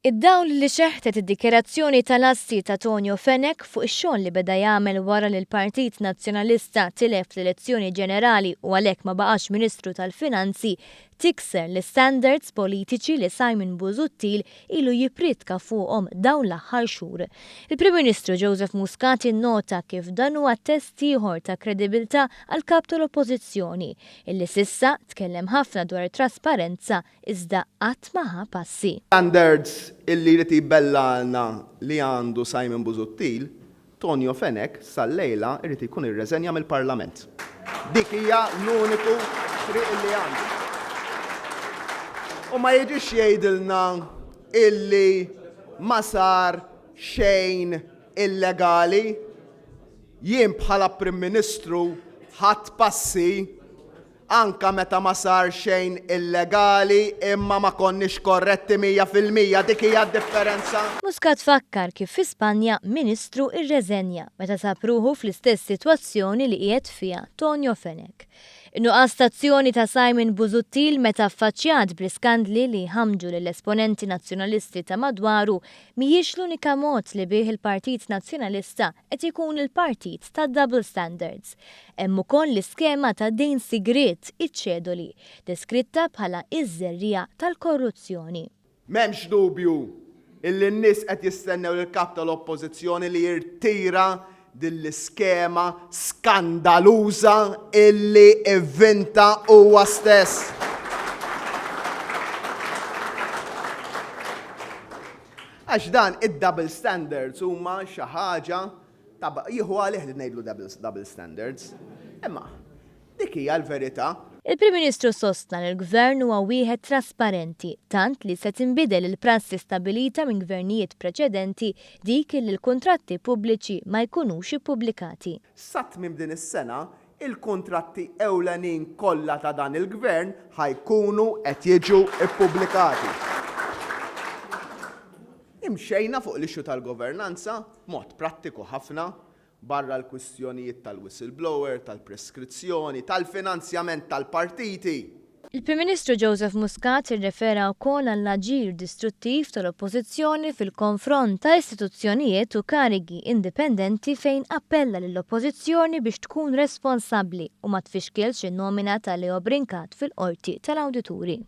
Id-dawl li xeħtet id-dikjarazzjoni tal-assi ta' Tonio Fenech fuq ix-xogħol li beda jagħmel wara li l-Partit Nazzjonalista tilef l-elezzjoni ġenerali u għalhekk ma baqax Ministru tal-Finanzi tikser l-istandards politiċi li Simon Busuttil ilu jippriedka fuqhom dawn l-aħħar xhur. Il-Prim Ministru Joseph Muscat innota kif dan huwa test ieħor ta' kredibilità għall-Kap tal-Oppożizzjoni, illi s'issa tkellem ħafna dwar it-trasparenza iżda qatt ma ħa passi. Standards illi jrid jbellgħalna li għandu Simon Busuttil, Tonio Fenech sal-lejla jrid jkun irreżenja mill-Parlament. Dik hija l-uniku triq illi għandu. U ma jiġix jgħidilna illi ma sar xejn illegali. Jien bħala Prim Ministru ħadt passi Anka meta ma sar xejn illegali imma ma konniex korretti 100%, dik hija d-differenza. Muscat fakkar kif fi Spanja Ministru rreżenja meta sab ruħu fl-istess sitwazzjoni li qiegħed fiha Tonio Fenech. In-nuqqas t'azzjoni ta' Simon Busuttil meta affaċċjat bl-iskandli li jħammġu lill-esponenti Nazzjonalisti ta' madwaru mhijiex l-unika mod li bih il-Partit Nazzjonalista qed ikun il-partit tad-double standards. Hemm ukoll l-iskema ta' dejn sigriet, iċ-ċedoli, deskritta bħala iż-żerriegħa tal-korruzzjoni. M'hemmx dubju illi n-nies qed jistennew lill-Kap tal-Oppożizzjoni li jirtira din l-iskema skandaluża illi ivvinta huwa stess. Għax dan id-double standards huma xi ħaġa ta' jieħu għalih li ngħidlu double standards. Imma dik hija l-verità. Il-Prim Ministru sostna li l-Gvern huwa wieħed trasparenti, tant li se tinbidel il-prassi stabbilita minn gvernijiet preċedenti dik li l-kuntratti pubbliċi ma jkunux ippubblikati. Sa tmiem din is-sena, il-kuntratti ewlenin kollha ta' dan il-Gvern ħa jkunu qed jiġu ppubblikati. Imxejna fuq l-issue tal-governanza b'mod prattiku ħafna, barra l-kwistjonijiet tal-whistleblower, tal-preskrizzjoni, tal-finanzjament tal-partiti. Il-Prim Ministru Joseph Muscat irrefera wkoll għall-aġir distruttiv tal-Oppożizzjoni fil-konfront ta' istituzzjonijiet u karigi indipendenti fejn appella lill-Oppożizzjoni biex tkun responsabbli u ma tfixkilx in-nomina ta' Leo Brincat fil-Qorti tal-Awdituri.